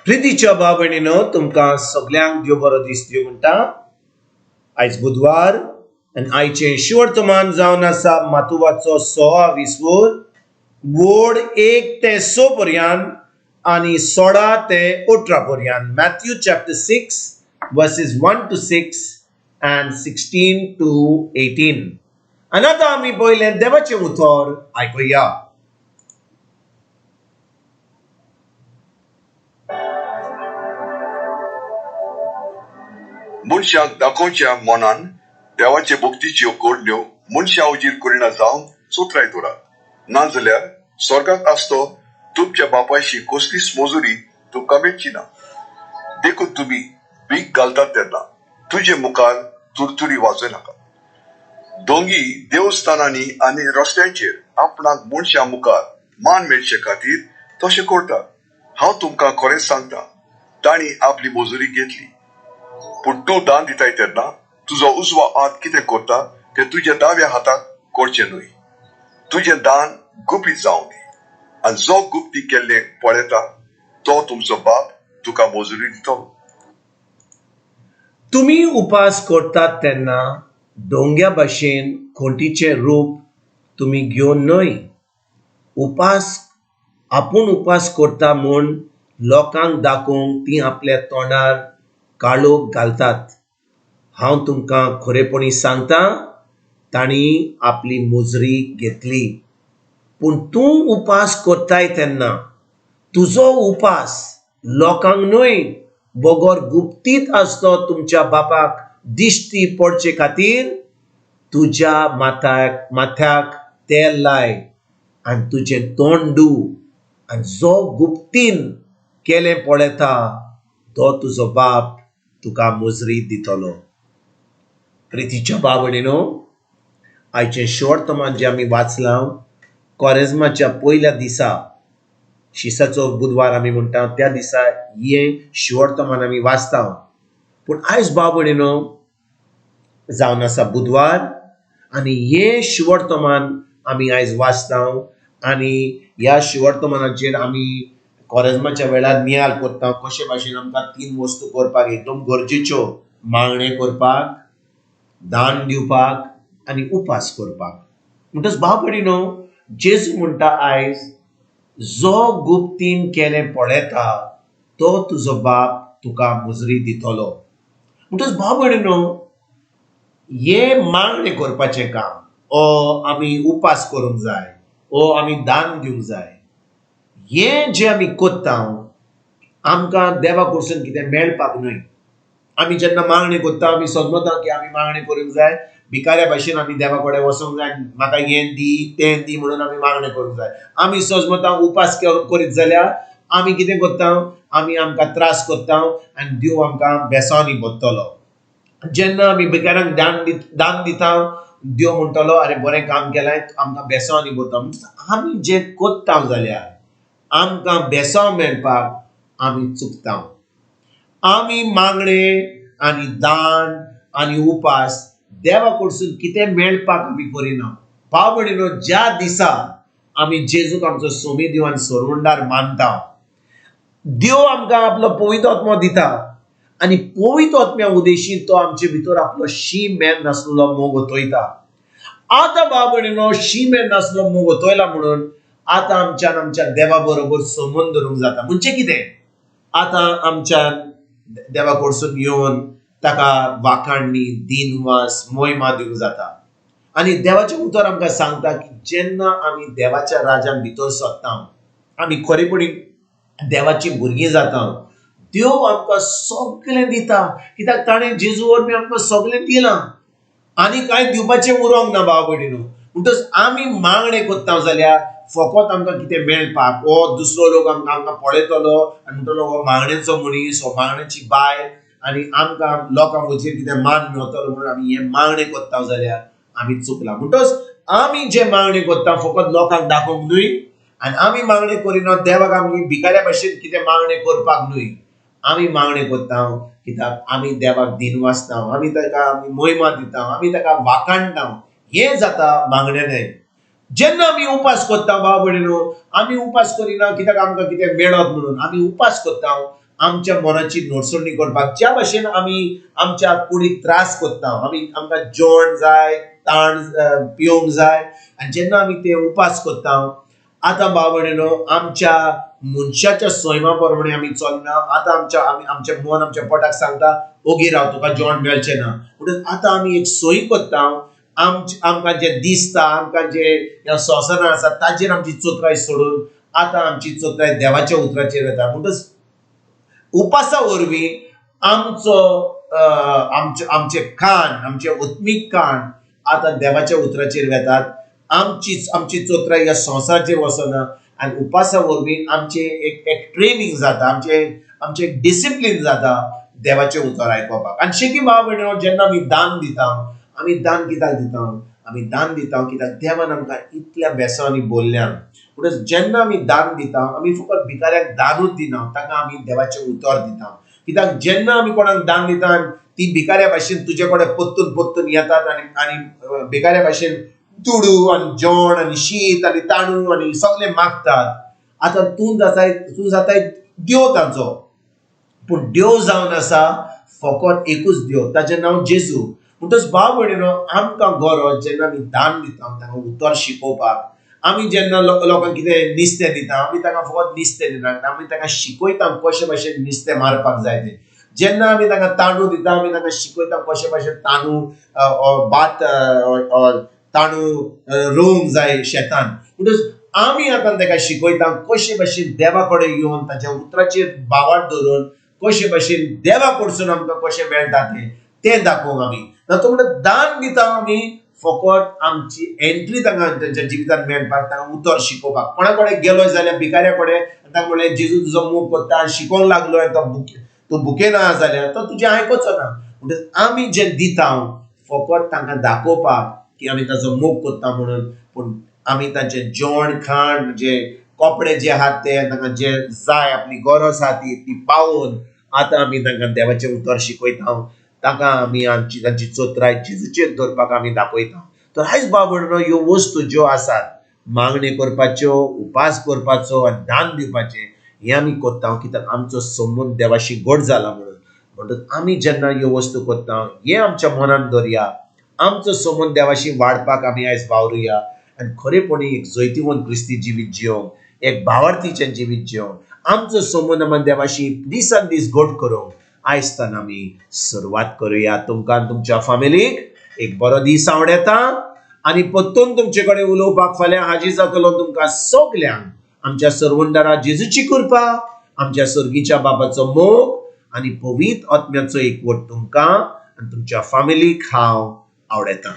प्रितीच्या भाव भयणीनो, तुमकां सगल्यांक देव बरो दीस दिवं म्हणटा. आयज बुधवार आनी आयचें शिवर्तमान जावन आसा मातुवाचो 16 विसवोर वोड 1 ते 6 पर्यंत आनी 16 ते 18 पर्यंत. Matthew chapter 6 verses 1 to 6 and 16 to 18. आनी आतां आमी पयलें देवाचें उतर आयकुया. मनशाक दाखोवच्या मनान देवाचे भक्तीच्यो कोडण्यो मनशा उजीर करिना जावन चोत्राय दवरात, नाजाल्यार स्वर्गाक आसतो तुमच्या बापायशी कसलीच मजुरी तुमकां मेळची ना. देखून तुमी भीक घालतात तेन्ना तुजे मुखार तुरतुरी वाजय नाका. दोंगी देवस्थानांनी आनी रस्त्यांचेर आपणाक मनशा मुखार मान मेळचे खातीर तशें करतात. हांव तुमकां खरेंच सांगता, तांणी आपली मजुरी घेतली. पूण तूं दान दिताय तेन्ना तुजो उजवो हात कितें करता तें तुज्या दाव्या हाताक करचें न्हय. तुजें दान गुपीत जावं दी, आनी जो गुप्ती केल्लें पळयता तो तुमचो बाप तुका मजुरी दितलो. तुमी उपास करतात तेन्ना दोंग्या भाशेन खोंटीचें रूप तुमी घेवन न्हय. उपास आपूण उपास करता म्हूण लोकांक दाखोवंक ती आपल्या तोंडार काळोख घालतात. हांव तुमकां खरेपणी सांगता, तांणी आपली मुजरी घेतली. पूण तूं उपास करताय तेन्ना तुजो उपास लोकांक न्हय बगर गुप्तीत आसतो तुमच्या बापाक दिश्टी पडचे खातीर तुज्या माथ्याक तेल लाय आनी तुजें तोंड धू, आनी जो गुप्तीन केलें पळयता तो तुजो बाप तुका मुजरी दितलो. प्रितीच्या भाव भयणीनो, आयचें शॉर्तमान जें आमी वाचलां कोरेज्माच्या पयल्या दिसा, शिसाचो बुधवार आमी म्हणटा त्या दिसा हें शिवर्तमान आमी वाचता. पूण आयज भाव भयणीनो जावन आसा बुधवार आनी हें शिवर्तमान आमी आयज वाचता आनी ह्या शिवर्तमानाचेर आमी कोरेज्माच्या वेळार नियाळ करता कशे भाशेन आमकां 3 वस्तू करपाक एकदम गरजेच्यो: मागणें करपाक, दान दिवपाक आनी उपास करपाक. म्हणटच भाव भयणीनो, जेजू म्हणटा आयज जो गुप्तीन केलें पळयता तो तुजो बाप तुका मुजरी दितलो. म्हणटच भाव भयणीनो, हें मागणें करपाचें काम, ओ आमी उपास करूंक जाय, ओ आमी दान दिवंक जाय, हें जें आमी करता आमकां देवा कडसून कितें मेळपाक न्हय. आमी जेन्ना मागणें करता आमी समजता की आमी मागणें करूंक जाय, भिकाऱ्या भाशेन आमी देवा कडेन वचूंक जाय, म्हाका हें दी तें दी म्हणून आमी मागणें करूंक जाय. आमी सजमता उपास करीत जाल्यार आमी कितें करता, आमी आमकां त्रास करता आनी देव आमकां बेसांनी भरतलो. जेन्ना आमी भिकाऱ्यांक दान दिता, देव म्हणटलो अरे बरें काम केलें, आमकां बेसांनी भरता. आमी जें करता जाल्यार आमकां बेसांव मेळपाक आमी चुकता. आमी मागणें आनी दान आनी उपास देवा कडसून कितें मेळपाक आमी करिना. भाव भयणीनो, ज्या दिसा आमी जेजूक आमचो सोमी देव आनी सरवंडार मानता, देव आमकां आपलो पवित्र आत्मो दिता आनी पवित्र आत्म्या उदेशी तो आमचे भितर आपलो शी मेन नासलो मोग ओतयता. आतां भाव भयणीनो, शी मेन नासलो मोग ओतयला म्हणून आतां आमच्यान आमच्या देवा बरोबर संबंद धरूंक जाता. म्हणजे कितें, आतां आमच्यान देवा कडसून येवन ताका वाखाणणी, दिनवास, मोहिमा दिवंक जाता. आनी देवाचें उतर आमकां सांगता की जेन्ना आमी देवाच्या राजान भितर सरता, आमी खरेपणी देवाची भुरगीं जाता, देव आमकां सगळें दिता. कित्याक ताणें जेजू वरवीं आमकां सगळें दिलां आनी कांय दिवपाचें उरोंक ना भाव भयणीनो. म्हणटच आमी मागणें करता जाल्यार फकत आमकां कितें मेळपाक, हो दुसरो लोक आमकां पळयतलो आनी म्हणटलो हो मागणेचो मनीस, हो मागणेची बायल, आनी आमकां लोकां वचीर कितें मान मेळटलो म्हणून आमी हें मागणें करता जाल्यार आमी चुकला. म्हणटच आमी जें मागणें करता फकत लोकांक दाखोवंक न्हय, आनी आमी मागणें करिना देवाक आमी भिकाऱ्या भाशेन कितें मागणें करपाक न्हय. आमी मागणें करता कित्याक आमी देवाक दिनवासता, आमी ताका आमी मोहिमा दिता, आमी ताका वाखाणटा. हें जाता मागणें न्हय. जेन्ना आमी उपास करता भाव भयणीनो, आमी उपास करिना कित्याक आमकां कितें मेळत म्हणून, आमी उपास करता आमच्या मनाची नडसणी करपाक. ज्या भाशेन आमी आमच्या कुडीक त्रास करता, आमी आमकां जेवण जाय, ताण पिवंक जाय, आनी जेन्ना आमी ते उपास करता, आतां भाव भयणीनो आमच्या मनशाच्या सैमा प्रमाणे आमी चलना. आतां आमच्या आमी आमचें मन आमच्या पोटाक सांगता ओगी राव, तुका जेवण मेळचें ना. म्हणटच आतां आमी एक सोय करता, आमकां जें दिसता, आमकां जें संवसारान आसा ताचेर आमची चोत्राय सोडून आतां आमची चोत्राय देवाच्या उतराचेर वता. म्हणटच उपासा वरवीं आमचो आमचे कान, आमचे आत्मीक कान आतां देवाच्या उतराचेर वेतात. आमची चोत्राय ह्या संवसाराचेर वचना आनी उपासा वरवीं आमचें एक एक ट्रेनींग जाता, आमचें एक डिसिप्लीन जाता देवाचें उतर आयकुपाक. आनी शेकी भाव भयणीनो जेन्ना आमी दान दिता, आमी दान कित्याक दिता? आमी दान दिता कित्याक देवान आमकां इतल्या बेसांनी बोल्ल्यान. म्हणटच जेन्ना आमी दान दिता, आमी फकत भिकाऱ्याक दानूच दिना, तांकां आमी देवाचें उतर दिता. कित्याक जेन्ना आमी कोणाक दान दिता ती भिकाऱ्या भाशेन तुजे कडेन परतून परतून येतात आनी आनी भिकाऱ्या भाशेन दुडू आनी जेवण आनी शीत आनी तांदूळ आनी सगळें मागतात. आतां तूं जाताय देव तांचो, पूण देव जावन आसा फकत एकूच देव, ताचें नांव जेजू. म्हणटच भाव भयणीनो आमकां गरज जेन्ना आमी दान दिता तांकां उतर शिकोवपाक, आमी जेन्ना लोकांक कितें नुस्तें दिता, आमी तांकां फकत नुस्तें दिना, आमी तांकां शिकयता कशे भाशेन नुस्तें मारपाक जाय तें. जेन्ना आमी तांकां तांदूळ दिता, आमी तांकां शिकयता कशे भाशेन तांदूळ भात तांदूळ रोवंक जाय शेतान. म्हणटच आमी आतां ताका शिकयता कशे भाशेन देवा कडेन येवन ताच्या उतराचेर भावार्थ धरून कशे भाशेन देवा कडसून आमकां कशें मेळटा तें दाखोवंक आमी ना. तो म्हणटा दान दिता आमी फकत आमची एंट्री तांकां तांच्या जिवितांत मेळपाक, तांकां उतर शिकोवपाक. कोणा कडेन गेलो जाल्यार भिकाऱ्या कडेन तांकां म्हणलें जेजू तुजो मोग करता आनी शिकोवंक लागलो आनी तूं भुकेना जाल्यार तो तुजें आयकोचो ना. म्हणटच आमी जें दिता फकत तांकां दाखोवपाक की आमी ताचो मोग करता म्हणून, पूण आमी तांचें जेवण खाण म्हणजे कपडे जे आहात ते तांकां जे जाय आपली गरज आहा ती पावोवन आतां आमी तांकां देवाचें उतर शिकयता. तांकां आमी आमची तांची चोत्राय जेजूचेर दवरपाक आमी दाखयता. तर आयज भाव भयणीनो ह्यो वस्तू ज्यो आसात, मागणी करपाच्यो, उपास करपाचो आनी दान दिवपाचें, हें आमी करता कित्याक आमचो संबंद देवाशी घट जाला म्हणून. म्हणटच आमी जेन्ना ह्यो वस्तू करता हें आमच्या मनान दवरया, आमचो संबंद देवाशी वाडपाक आमी आयज वावरुया आनी खरेपणी एक जैतिवंत क्रिस्ती जिवीत जियोंक, एक भावार्थीचें जिवीत जियोंक, आमचो संबंद आमी देवाशी दिसान दीस घट करूंक आयज आमी सुरवात करुया. तुमकां तुमच्या फामिलीक एक बरो दीस आवडटा आनी परतून तुमचे कडेन उलोवपाक फाल्यां हाजीर जातलो. तुमकां सगल्यांक आमच्या सर्वंदारा जेजूची कृपा, आमच्या सर्गीच्या बाबाचो मोग आनी पवित्र आत्म्याचो एकवट तुमकां आनी तुमच्या फामिलीक हांव आवडटा.